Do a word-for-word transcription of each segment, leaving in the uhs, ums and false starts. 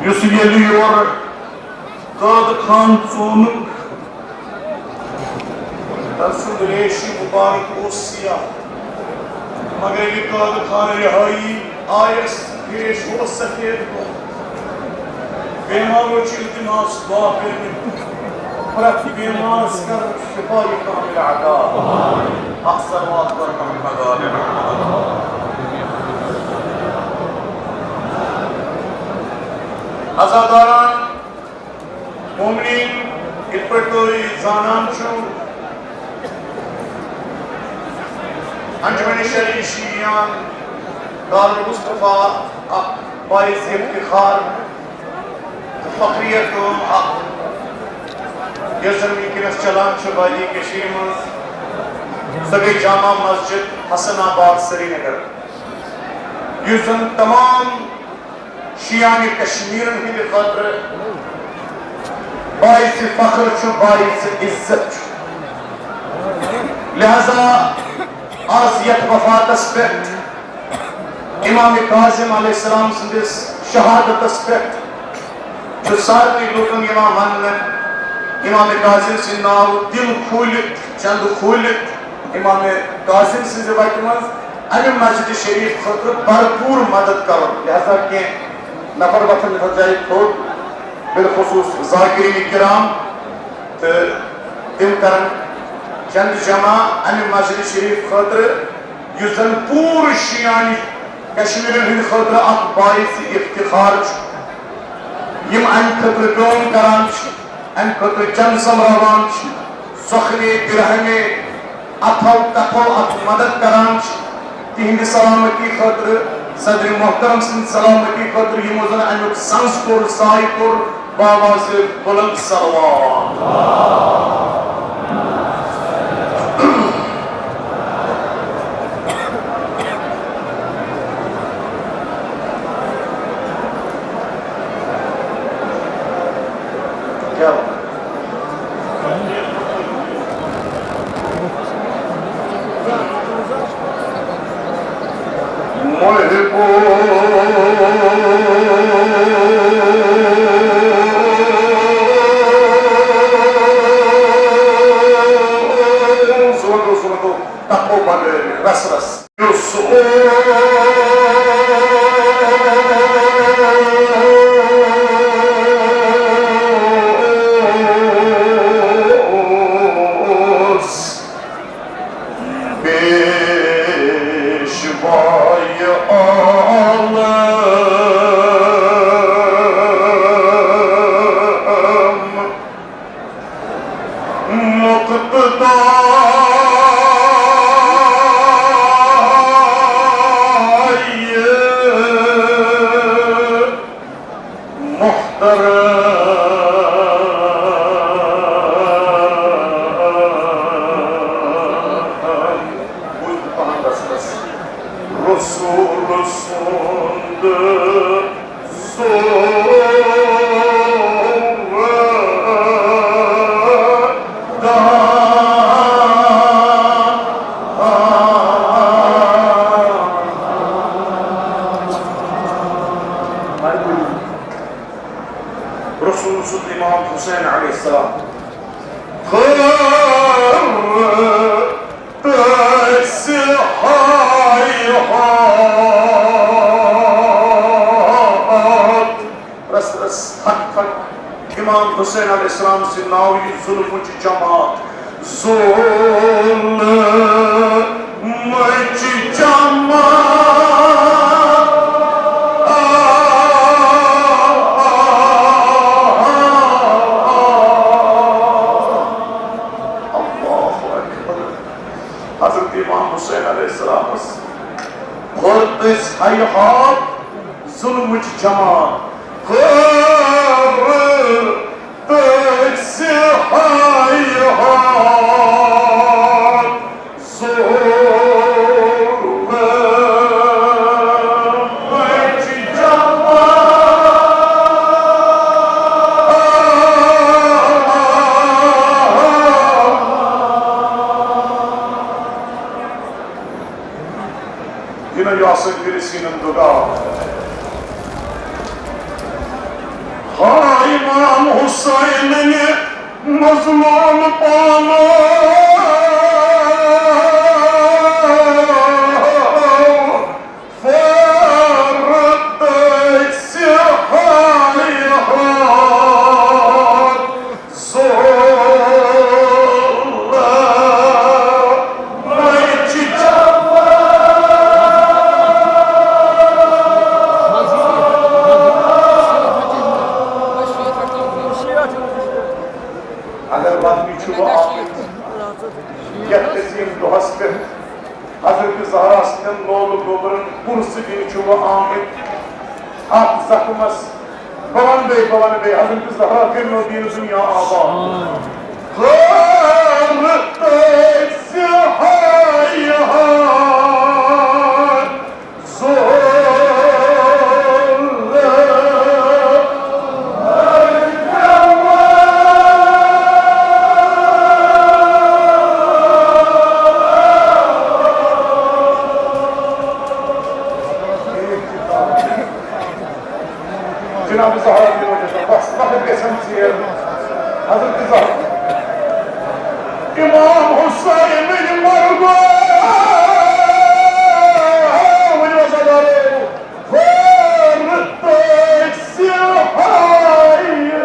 یُس ییٚلہِ یورٕ قٲدٕ خان ژونُک، تٔمۍ سُنٛد ریشہِ مُبارک اوس سیاہ، مگر ییٚلہِ قٲدٕ خان رِہٲیی آیس، ریش اوس سفید گوٚمُت۔ بیمارو چھِ التماس دعا کٔرمٕتۍ، پرٛٮ۪تھ بیمارس کر شفا کامل عطا۔ اکھ صلوات پر محمد آل محمد۔ عزاداران، مومنین، یِتھ پٲٹھۍ تُہۍ زانان چھِو، انجمن شریف شیعان دار المصطفیٰ اکھ باعث افتخار تہٕ فخریت کٲم اکھ، یۄس زن وٕنکیٚنس چلان چھِ وادی کٔشیٖرِ منٛز۔ سۄ گٔے جامع مسجد حسن آباد سرینگر، یُس زن تمام شیعانِ کشمیرن ہٕنٛدِ خٲطرٕ باعث فخر چھُ، باعث عزت چھُ۔ لہذا آز یتھ وفاتس پٮ۪ٹھ، امام کاظم علیہ السلام سٕنٛدِس شہادتس پٮ۪ٹھ، چھُ سارنٕے لوٗکن یِوان وننہٕ، امام کاظم سٕنٛدۍ ناو دِل کھوٗلِتھ، چندٕ کھوٗلِتھ، امام کاظم سٕنٛزِ وتہِ منٛز امہِ مسجد شریف خٲطرٕ بھرپوٗر مدد کرُن۔ لہذا کینٛہہ نفر وۄتھن یتھ جایہِ تھوٚد، بالخصوص ذاکرین کرام، تہٕ تِم کرن چندٕ جمع امہِ مسجد شریف خٲطرٕ، یُس زن پوٗرٕ شیعانِ کشمیرن ہٕنٛدِ خٲطرٕ اکھ باعث افتخار چھُ۔ یِم امہِ خٲطرٕ کٲم کران چھِ، امہِ خٲطرٕ چندٕ سۄمبراوان چھِ، سۄکھنہِ، درہمہِ، اتھو کتھو اتھ مدد کران چھِ، تِہنٛدِ سلامتی خٲطرٕ، صدر محترم سٕنٛدِ سلامتی خٲطرٕ، یِمو زن امیُک سنز کوٚر، سایہِ کوٚر، باواز بلند صلوات۔ کیا؟ محبو سونتو سونتو تپو بغٲر رس رس۔ یُس اوس پیشوائے عالم مقتدائے محترم۔ بوٗزِو پَہَن رَژھ رَژھ۔ رسول سُنٛد رسول سُنٛد امام حسین علیہ السلام۔ خٲر تٔسۍ ہاے ہاتھ۔ رس رس ہتھ ہتھ امام حسین علیہ السلام سٕنٛدِ ناوٕ یہِ ظُلمٕچ جماعت۔ ظُلمٕچ جماعت۔ اللہ اکبر۔ حضرت امام حسین علیہ السلامس کھوٚت أسۍ ہیہات ظلمٕچ جماعت۔ کھوٚت أسۍ ہیہات ظلمٕچ جماعت۔ یِنہٕ یہِ آسن دِلہِ سیٖنن دُگا۔ مظلوم پانو فردوسِ حیات ظلمت چہ جوان۔ اگر ودنہِ چھُ وۄنۍ آمُت یتھ عظیم دۄہس پٮ۪ٹھ، حضرت زہرا سٕنٛدٮ۪ن لولہٕ گوبرن پُرزٕ دِنہِ چھُ وۄنۍ آمٕتۍ۔ اتھ زخمس بہٕ ونہٕ بیٚیہِ، بہٕ ونہٕ بیٚیہِ، حضرت زہرا کٔرِنو دیٖن دُنیا آباد۔ غٲر تٔژِ حیات ظلم۔ جناب زہرا دِنو جزا، بس وقت گژھن ژیر۔ حضرت زہرا، امام حسین مرگو، ؤنِو حظ عزادارو، غٲر تٔژِ حیات ظلم۔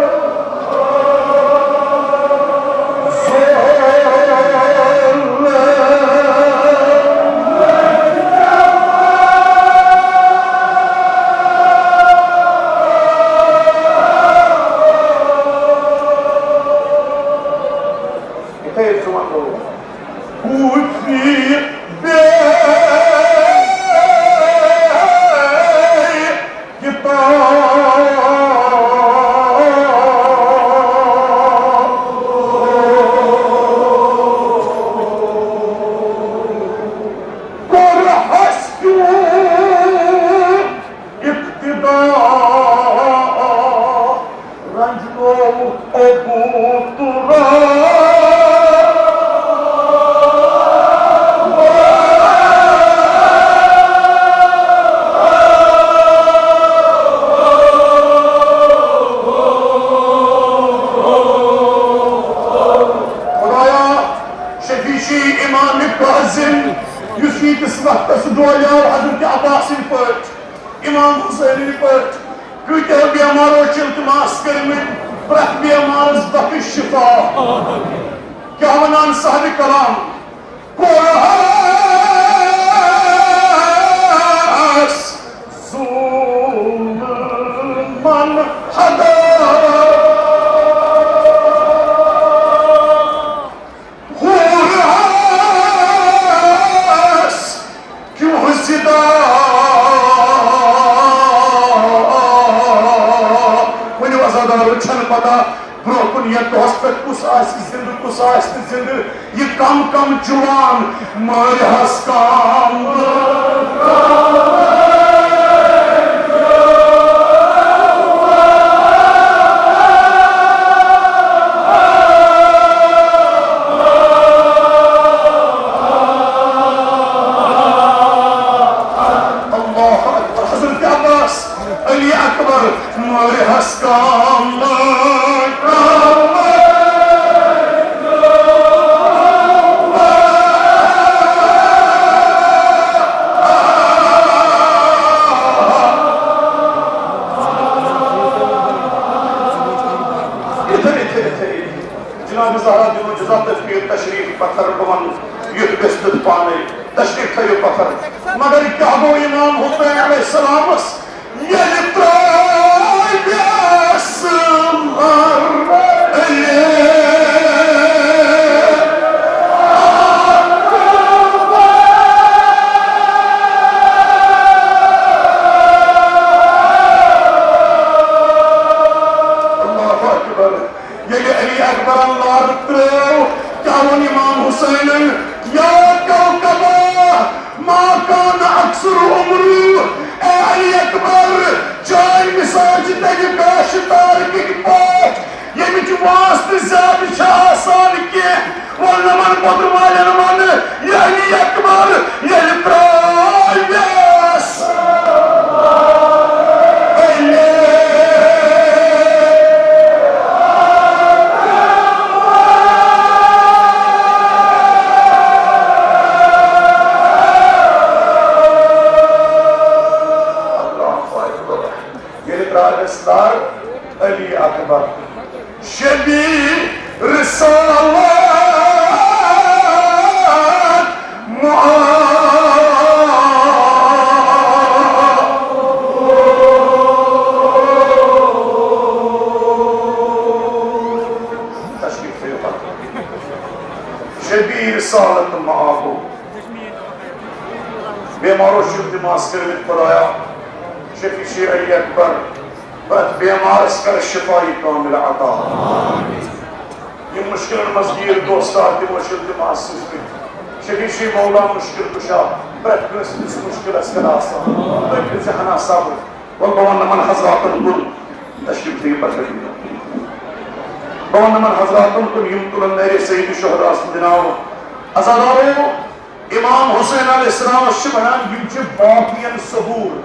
یِتھَے حظ چھُ وَنُن۔ کوٗفی بے کتاب۔ کوٚرہَس کیوں اقتدا؟ رنجنووُکھ ابو تراب۔ خدایا، شفیع چھی امام کاظم، یُس ییٖتِس وقتس ڈولیو حضرت عباسٕنۍ پٲٹھۍ، امام حسینٕنۍ پٲٹھۍ۔ کۭتیاہ بیمارو چھِ التماس کٔرمٕتۍ، پرٛٮ۪تھ بیمارس بخش شفا۔ کیٛاہ ونان صاحب کلام؟ کوٚرہَس ظلمن حدا۔ ہورہَس کیوں زِدا؟ ؤنِو عزادارو، چھَنہٕ پتہ برونٛہہ کُن یَتھ دۄہَس پٮ۪ٹھ کُس آسہِ زِندٕ، کُس آسہِ نہٕ زِندٕ۔ یہِ کم کم جوان مٲرہَس کم۔ اللہ اکبر۔ حضرت عباس، علی اکبر، مٲرہَس کم۔ اِتھے، اِتھے، اِتھے۔ جناب زہرا دِنو جزا تشریف، تشریف پتھر بہٕ وَنہٕ یُتھ گژھِ تیُتھ پانے۔ تشریف تھٲیِو پتھر۔ مگر کیٛاہ گوٚو امام حسین علیہ السلامس؟ ییٚلہِ ترٛٲوِس مر علی۔ اللہ اکبر۔ ییٚلہِ علی اکبرن نعرٕ ترٛٲو، کیٛاہ ووٚن امام حسینن؟ یا کوکبا ما کان اکثر عمرو، اے علی اکبر، چٲنۍ مثال چھِ تَمہِ کاشہِ تارکہِ پٲٹھۍ، ییٚمِچ وٲنٛس تہِ زیادٕ چھِ آسان کینٛہہ۔ وَلہٕ نہٕ وَن پوٚدُر والٮ۪ن وَنہٕ، یہِ علی اکبر ییٚلہِ ترٛاوٮ۪س۔ علی۔ ییٚلہِ ترٛاوٮ۪س لر علی اکبر، شبی رسالت معاذ۔ تشریف تھٲیِو پتہٕ۔ شبی رسالت معاذ۔ بیمارو چھِ التماس کٔرمٕتۍ خدایا، شفیع شیرعلی اکبر، پرٛٮ۪تھ بیمارس کر شفای کامل عطا۔ یِم مشکلن منٛز گیٖر دوستا تِمو چھِ التماس سوٗزمٕتۍ، شفیع شیرعلی مولا مشکل کشا، پرٛٮ۪تھ کٲنٛسہِ ہٕنٛدِس مشکلس کر آسان، تُہۍ کٔرۍزِ ہنا صبر۔ وۄنۍ بہٕ ونہٕ یِمن حضراتن کُن، تشریف تھٲیِو پتہٕ۔ بہٕ ونہٕ یِمن حضراتن کُن، یِم تُلن نعرِ سید شہدا سٕنٛدِ ناوٕ۔ عزادارو، امام حسین علیہ السلامس چھِ ونان، یِم چھِ باقین ثبور،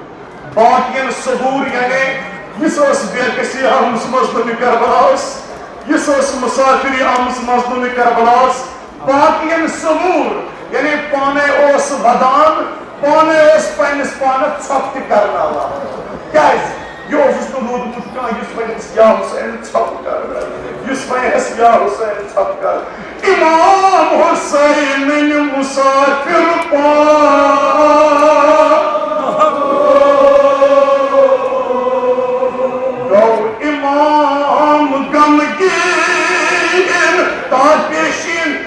باقین ثبور، یعنی یُس ٲس بے کسی آمٕژ مظلوم کربلاہس، یُس ٲس مسافری آمٕژ مظلوم کربلاہس، باقین ثبور، یعنی پانے اوس ودان، پانے اوس پننِس پانس ژھۄپہٕ تہِ کرناوان۔ کیازِ؟ یہِ اوسُس نہٕ روٗدمُت کانٛہہ یُس ونٮ۪س یا حسین ژھۄپہٕ کر، یُس ونٮ۪س یا حسین ژھۄپہٕ کر۔ امام حسینٕنۍ مسافر پا گوٚو امام غمگیٖن تاپیشین۔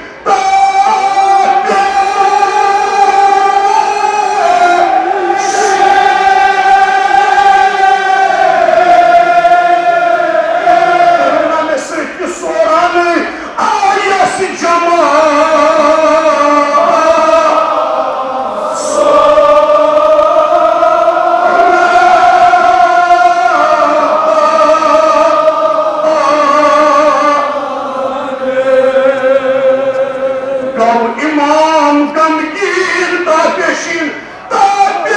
گوٚو امام غمگیٖن تاپیشین، تاپیش۔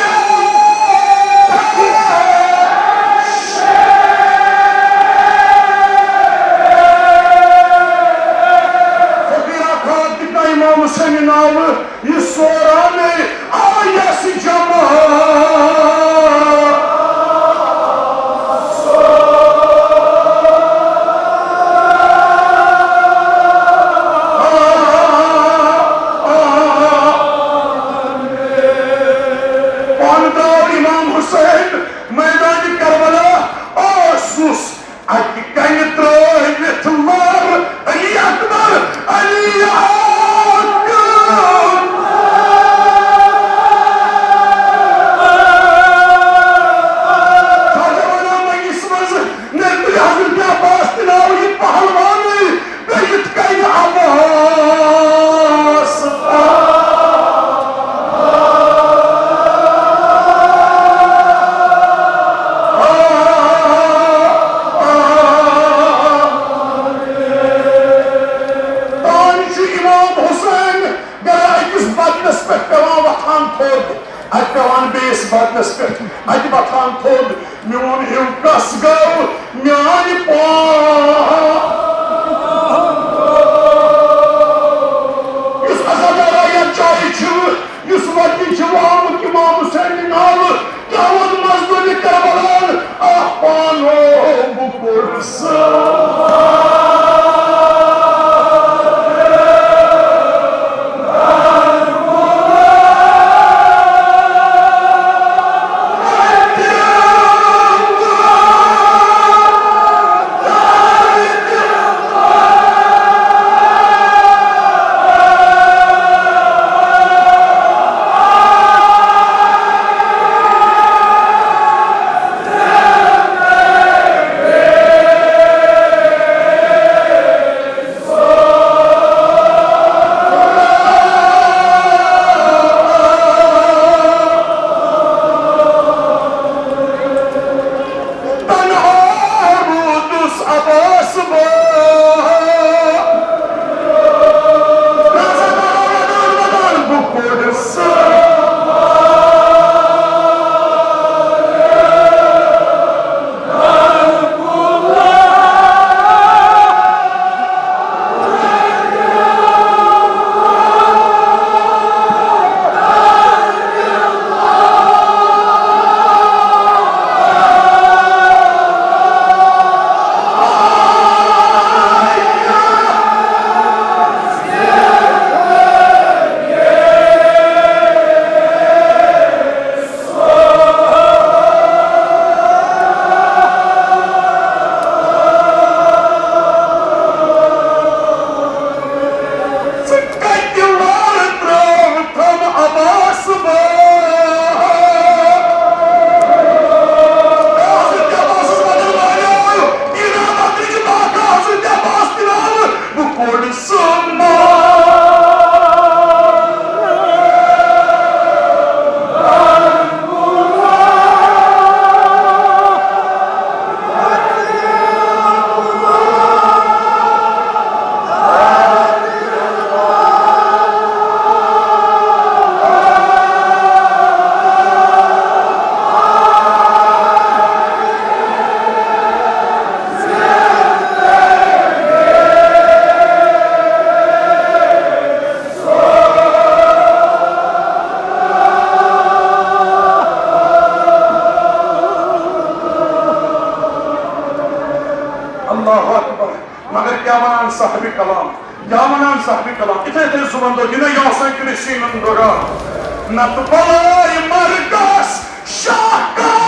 فقیرا خان تہِ کانٛہہ امام حسین ناوٕ۔ یہِ سورانٕے آیس جمع۔ پانہٕ درٛاو امام حسین میدانِ کربلا، اوسُس اَتہِ کنہِ ترٲوِتھ لر علی اکبر، علی اکبر۔ خواجہ ونان مٔنٛگِس منٛز، مےٚ تُلہِ حضرت عباس تہِ ناو یہِ پہلوانٕے، مےٚ یِتھ کنہِ عباس۔ تانۍ چھُ امام حسین گرا أکِس بدنس پٮ۪ٹھ پٮ۪وان وۄتھان تھوٚد، اتہِ پٮ۪وان بیٚیِس بدنس پٮ۪ٹھ، اتہِ وۄتھان تھوٚد۔ میون ہیوٗ کس گوٚو میانہِ پا-، یُس عزادارا یتھ جایہِ چھُ، یُس وتہِ چھُ آمُت امام حسین ناوٕ، ترٛاوُن مزدوٗرِ کربلان، اکھ پانو بہٕ کوٚڑُس۔ تنہا روٗدُس عباس بہٕ۔ نظر ودان ودان بہٕ کوٚڑُس۔ اللہ اکبر۔ مگر کیا ونان صاحب کلام، کیا ونان صاحب کلام، اتھے اتھے زُوَن دۄد، یہِ نہ یہِ آسان کِنہٕ سیٖنَن دوران۔ نتہٕ بلاے مرگس شاہ کاس۔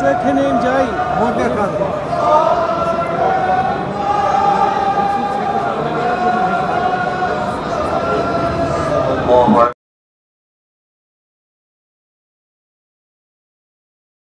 ژےٚ کھیٚنے یِم جایہِ؟